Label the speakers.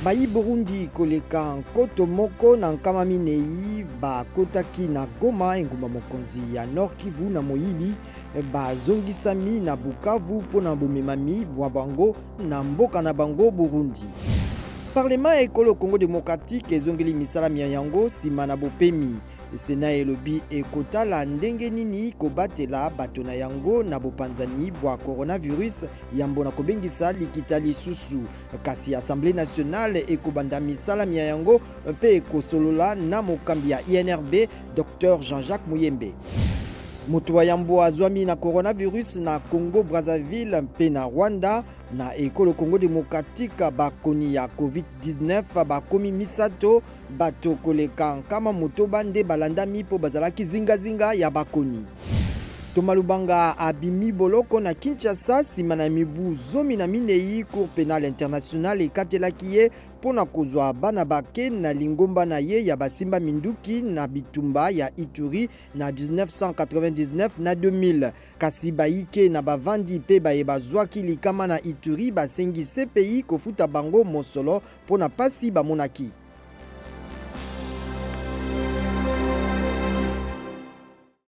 Speaker 1: Bayi Burundi koleka 1400 bakotaki na Goma, engumba mokonzi ya Nord Kivu na moyibi, bazongisami na Bukavu mpo na bomemami bwa bango na mboka na bango Burundi. Parlement ya ekolo Congo democratique ezongeli misala mya yango nsima na bopemi. Senat elobi ekotala ndenge nini kobatela bato na yango na bopanzani bwa coronavirus yambo na kobengisa likita lisusu. Kasi Assemblée nationale ekobanda misala mya yango mpe ekosolola na mokambi ya INRB Dr Jean-Jacques Muyembe. Moto wa yambo azwami na coronavirus na Congo Brazzaville mpe na Rwanda. Na ekolo Congo démocratique, bakoni ya COVID-19 bakomi misato. Bato koleka 600 nde balandami mpo bazalaki zingazinga ya bakoni. Thomas Lubanga abimi boloko na Kinshasa nsima na mibu 14. Cour pénale internationale ekatelaki ye mpo na kozwa bana bake na lingomba na ye ya basimba minduki na bitumba ya Ituri na 1999 na 2000. Kasi bayike na bavandi mpe baye bazwaki likama na Ituri basengi CPI kofuta bango mosolo mpo na pasi bamonaki.